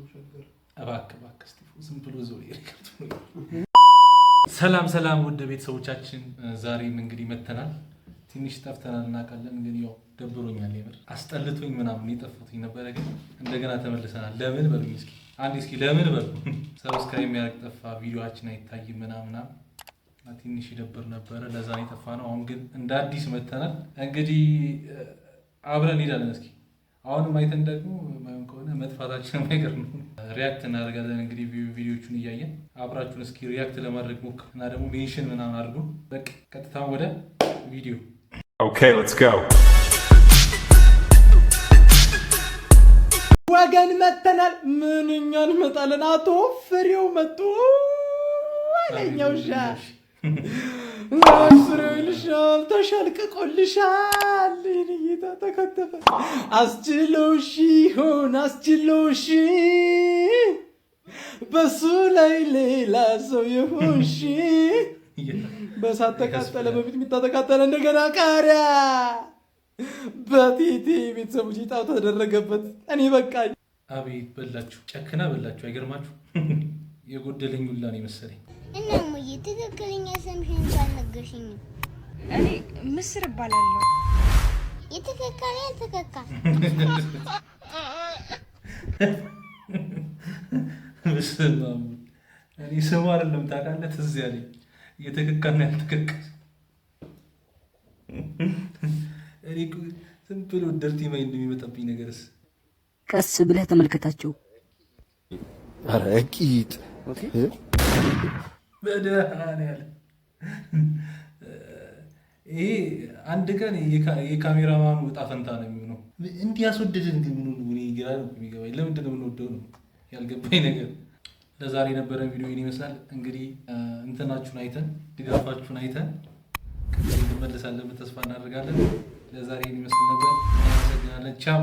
ሸገር። እባክህ እባክህ እስጢፎ፣ ዝም ብሎ ዞር record ነው። ሰላም ሰላም፣ ውድ ቤተሰቦቻችን፣ ዛሬም እንግዲህ መተናል። ትንሽ ጠፍተናል እናውቃለን፣ ግን ያው ደብሮኛል፣ የምር አስጠልቶኝ ምናምን የጠፋሁትኝ ነበረ፣ ግን እንደገና ተመልሰናል። ለምን በሉኝ እስኪ አንዴ፣ እስኪ ለምን በሉ። Subscribe የሚያደርግ ጠፋ፣ ቪዲዮአችን አይታይም ምናምን፣ ትንሽ ይደብር ነበረ። ለዛ ነው የጠፋ ነው። አሁን ግን እንደ አዲስ መተናል። እንግዲህ አብረን እንሄዳለን። እስኪ አሁንም አይተን ደግሞ የማይሆን ከሆነ መጥፋታችን የማይቀር ነው። React እናደርጋለን። እንግዲህ ቪዲዮቹን እያየን አብራችሁን እስኪ react ለማድረግ ሞክር እና ደግሞ mention ምናምን አድርጉ። በቃ ቀጥታ ወደ ቪዲዮ። Okay, let's go. ወገን መተናል። ምንኛ እንመጣለን። አቶ ፍሬው መጡ አለኛው ውሻ ፍሬው ይልሻል፣ ተሸልቅቆልሻል። ይህን ጌታ ተከተፈ። አስችሎሽ ይሆን አስችሎሽ በሱ ላይ ሌላ ሰው የሆንሽ፣ በሳት ተቃጠለ፣ በሚጥሚጣ ተቃጠለ፣ እንደገና ቃሪያ በቴቴ ቤተሰቦች ጣው ተደረገበት። እኔ በቃኝ። አቤት በላችሁ፣ ጨክና በላችሁ። አይገርማችሁ? የጎደለኝ ሁላ ነው የመሰለኝ። እና እሙዬ፣ ትክክለኛ ስምሽን አልነገርሽኝም። እኔ ምስር እባላለሁ። የተከካ ነው ያልተከካ? በስመ አብ። እኔ ስሙ አይደለም ታውቃለህ፣ ትዝ ያለኝ እየተከካና ያልተከካ። እኔ እኮ ዝም ብሎ dirty mind የሚመጣብኝ ነገርስ። ቀስ ብለህ ተመልከታቸው። ኧረ ቂጥ። መድኃኒዓለም፣ ይሄ አንድ ቀን የካሜራማኑ እጣ ፈንታ ነው የሚሆነው። እንዲህ ያስወደደን ግን ምን ሆኖ? እኔ ግራ ነው የሚገባኝ። ለምንድን ነው የምንወደው ነው ያልገባኝ ነገር። ለዛሬ የነበረን ቪዲዮ ይህን ይመስላል። እንግዲህ እንትናችሁን አይተን፣ ድጋፋችሁን አይተን ቀጣይ እንመለሳለን ተስፋ እናደርጋለን። ለዛሬ ይህን ይመስል ነበር። እናመሰግናለን። ቻው።